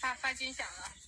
怕，怕惊吓了。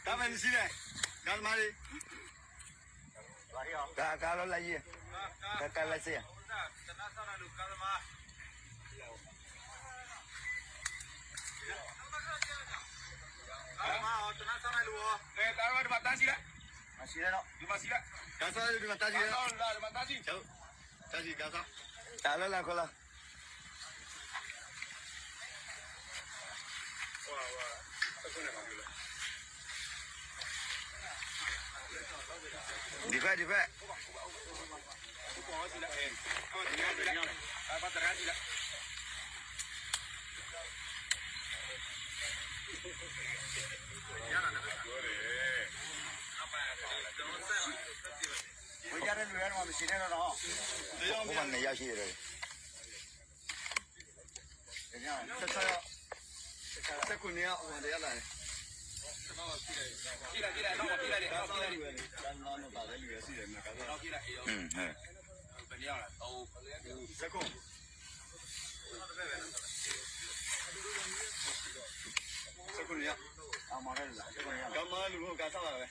တၢ်ဖဲန့ၣ်ဆံလဲၣ်, တၢ်သမားလံ, တၢ်ကါလီၤလၢယံၤ, တၢ်ကါလၢစ့ၢ်ဧါ. တၢ်လၢလၢခီလီၤ. ဒံးဖဲ ဒံးဖဲ. ယၤန့ၣ် ဝဲကြတဲ့လူတွေကတော့မရှိနဲ့တော့နော်။ ဟိုမှာနေရောက်ရှိတယ်။ စက်ကူနေအောင်ဟိုမှာတရားလာတယ်။ ကြည့်လိုက်ကြည့်လိုက်တော့ကြည့်လိုက်လေတော့ကြည့်လိုက်လေ။ ဘာလဲလူရရှိတယ်မကသာ။ อืมဟဲ့။ ဘယ်နေရာလဲ။ စက်ကူ စက်ကူနေရ။ ကမလူကသလာပဲ။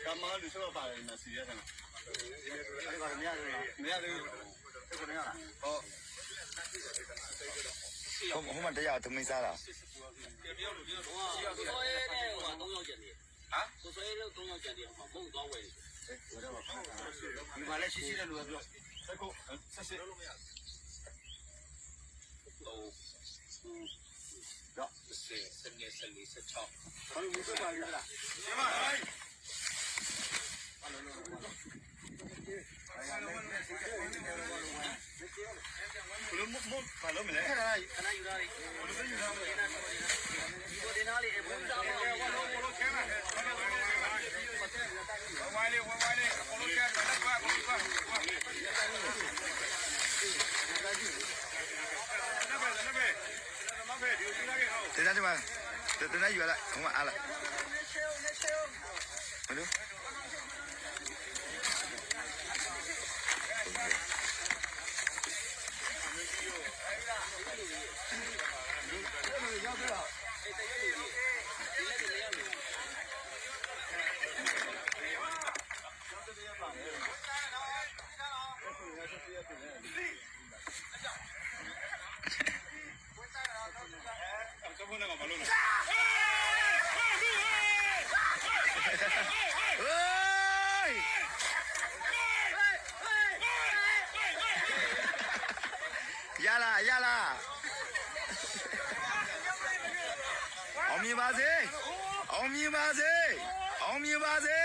ကမလူစတော့ပါတယ်နော်စီရဆနော်။ မရသေးဘူး။ ဟိုမှာတရားသမီးစားတာ။ ကိုစောရဲနဲ့ဟိုမှာသုံးယောက်ကျန်နေ။ ဟာကိုစောရဲတို့သုံးယောက်ကျန်နေမှာမဟုတ်သွားဝယ်နေ။ ဒီမှာလည်းရှိရှိတဲ့လူပဲပြော။ ဆက်ကိုဆက်စစ်လို့မရဘူး။ တော့ဆယ်ဆယ်နှစ်ဆယ်လေးဆယ်ခြောက်ဘာလို့မဆက်ပါလဲလား။ တဲတၢ်တမၤ, တနၢ်ယူၤလၢ ဟိမအါလၢ ရလာ ရလာ အောင်မြင်ပါစေ အောင်မြင်ပါစေ အောင်မြင်ပါစေ